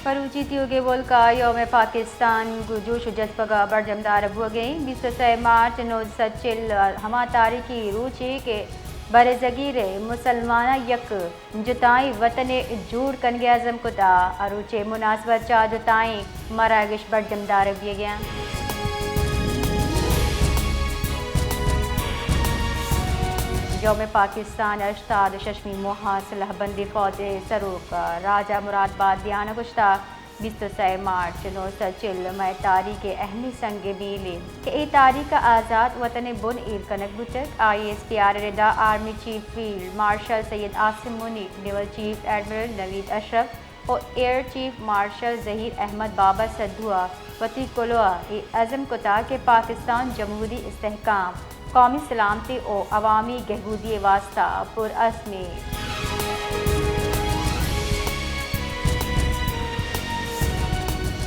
مروچی تیوگیں ملک ءَ یوم پاکستان گوں جوش ءُ جذبگ ءَ برجم دارگ بوگ ءَ اِنت۔ بیست ءُ سئے مارچ نوزدہ سد ءُ چل ءَ ہما تاریخی روچے کہ برصغیر ءِ مسلماناں یک جتائیں وطنے جوڑ کنگ ءِ عزم کت ءُ آ روچ ءِ مناسبت ءَ جتائیں مراگش برجم دارگ بیگ ءَ اَنت۔ یوم پاکستان ءِ ہشتاد ءُ ششمی ماہ ءَ سلاہ بندیں فوج ءِ سروک راجہ مراد بادیان ءَ گوشتگ، بیست ءُ سئے مارچ نو سد چل مئے تاریخ ءِ اہمیں سنگ میلے کہ اے تاریخ ءَ آزات وطن ءِ بن ایر کنگ بوتگ۔ آئی ایس پی آر ءِ ردا army chief field marshal Syed عاصم منیر، نیول چیف ایڈمرل نوید اشرف ءُ ایئر چیف مارشل ظہیر احمد بابا سدھو ءَ وتی کلوہ ءَ اے عزم کتگ کہ پاکستان جمہوری استحکام، قومی سلامتی ءُ عوامی گہبودی ءِ واستہ پرعزم ایں۔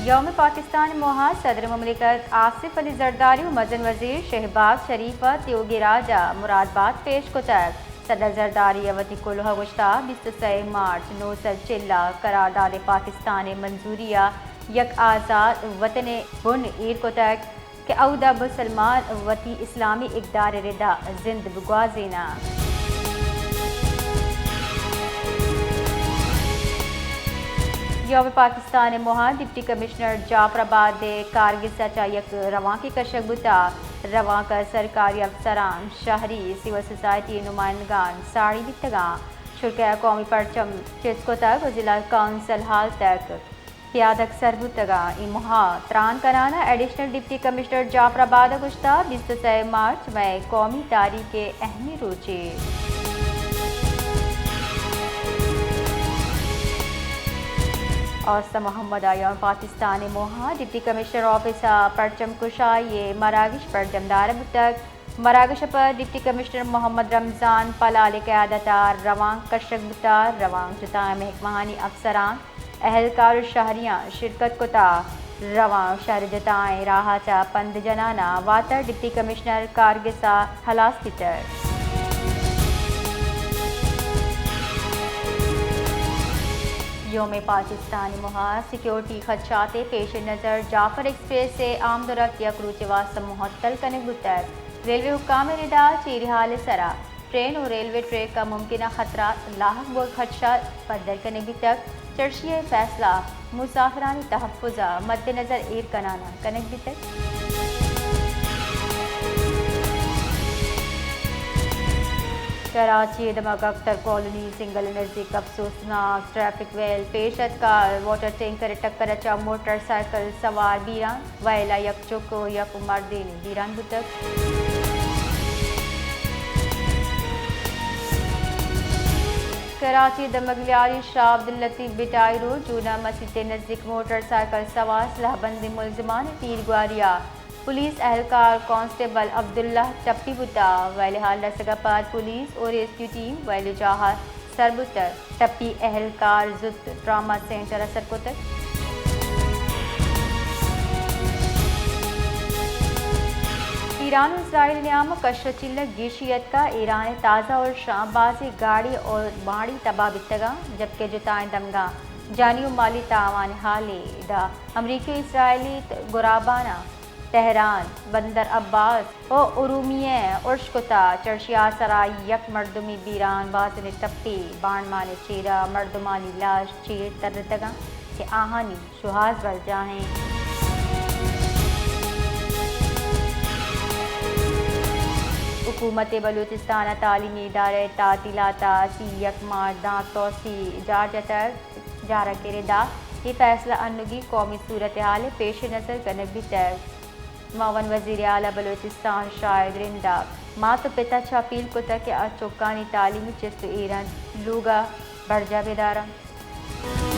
یوم پاکستان ءِ موہ ءَ صدر مملکت آصف علی زرداری ءُ مزن وزیر شہباز شریف ءَ تیوگیں راج ءَ مراد بات پیش کتگ۔ صدر زرداری ءَ وتی کلوہ ءَ گوشتگ، بیست ءُ سئے مارچ نو سد چل ءَ قرارداد پاکستان ءِ منظوری ءَ یک آزات وطنے بن ایر کتگ کہ اودا مسلمان وتی اسلامی اقدار ءِ ردا زند بگوازیناں۔ یوم پاکستان ءِ موہ ءَ ڈپٹی کمشنر جعفر آباد ءِ کارگس ءَ چہ یک روانکے کشگ بوتگ۔ روانک ءَ سرکاری افسران، شہری، سول سوسائٹی ءِ نمائندگان ساڑی بیتگ اَنت۔ شرکا ءَ قومی پرچم چست کتگ ءُ ضلع کونسل ہال تک پیادگ سر بوتگ اَنت۔ اے موہ ءَ تران کنان ءَ ایڈیشنل ڈپٹی کمشنر جعفر آباد ءَ گوشتگ، بیست ءُ سئے مارچ مئے قومی تاریخ ءِ اہمیں روچے۔ اوست محمد ءَ یوم پاکستان ءِ موہ ءَ ڈپٹی کمشنر آفس ءَ پرچم کشائی ءِ مراگش برجم دارگ بوتگ۔ مراگش ءَ پد ڈپٹی کمشنر محمد رمضان پلال ءِ قیادت ءَ روانک کشگ بوتگ۔ روانک جتائیں محکمہانی افسران، اہلکار ءُ شہریاں شرکت کتگ۔ روانک شہر ءِ جتائیں راہ ءَ چہ پند جنان ءَ واتر ڈپٹی کمشنر کارگس ءَ ہلاس بیتگ۔ یوم پاکستان ءِ موہ ءَ سیکورٹی خدشات ءِ پیش نظر جعفر ایکسپریس ءِ آمد ءُ رفت یک روچے ءِ واستہ معطل کنگ بوتگ۔ ریلوے حکام ءِ ردا چیری ہال ءِ سرا ٹرین ءُ ریلوے ٹریک ءَ ممکنہ خطرات لاحق بوگ ءِ خدشہ پدر کنگ بیتگ۔ چرشی ءِ فیصلہ مسافرانی تحفظ ءَ مد نظر ایر کنان ءَ کنگ بیتگ۔ کراچی ءِ دمگ اختر کالونی سنگل ءِ نزیک افسوسناک ٹریفک ویل پیش اتک ءُ واٹر ٹینکر ءِ ٹکر ءَ چہ موٹر سائیکل سوار بیران، ویل ءَ یک چک ءُ یک مردینے بیران بوتگ۔ کراچی ءِ دمگ لیاری شاہ عبداللطیف بٹائی روڈ جونا مسیت ءِ نزیک موٹر سائیکل سوار سلاہ بندیں ملزمان ءِ تیرگواری ءَ پولیس اہلکار کانسٹیبل عبداللہ ٹپی بوتگ۔ ویل ءِ حال رسگ ءَ پد پولیس ءُ ریسکیو ٹیم ویل ءِ جاہ ءَ سر بوتگ۔ ٹپی اہلکار زوت ٹراما سینٹر ءَ سر کتگ۔ ایران ءُ اسرائیل ءِ نیام ءَ کش ءُ چیلگ گیشی اتکگ۔ ایران ءِ تازہ ارشاں بازیں گاڑی ءُ ماڑی تباہ بیتگ اَنت، جبکہ جتائیں دمگاں جانی ءُ مالی تاوان ءِ حالے داں امریکی ءُ اسرائیلی گراباناں تہران، بندر عباس ءُ ارومیہ ءَ ارش کتگ۔ چرشی ءِ آسرا یک مردمے بیران، بازینے ٹپی، بانڈمان ءِ چیرا مردمانی لاش چیر ترتگ اَنت کہ آہانی شوہاز برجاہ اِنت۔ حکومت بلوچستان ءَ تعلیمی ادارہ ءِ تعطیلات ءَ سی یک مارچ داں توسیع جار جتگ۔ جارگ ءِ ردا اے فیصلہ انوگی قومی صورتحال ءِ پیش نظر کنگ بیتگ۔ معاون وزیر اعلی بلوچستان شاہد رند ءَ مات ءُ پت ءَ چہ اپیل کتگ کہ آ چکانی تعلیمی چست ءُ ایران لوگ ءَ برجاہ بدار اَنت۔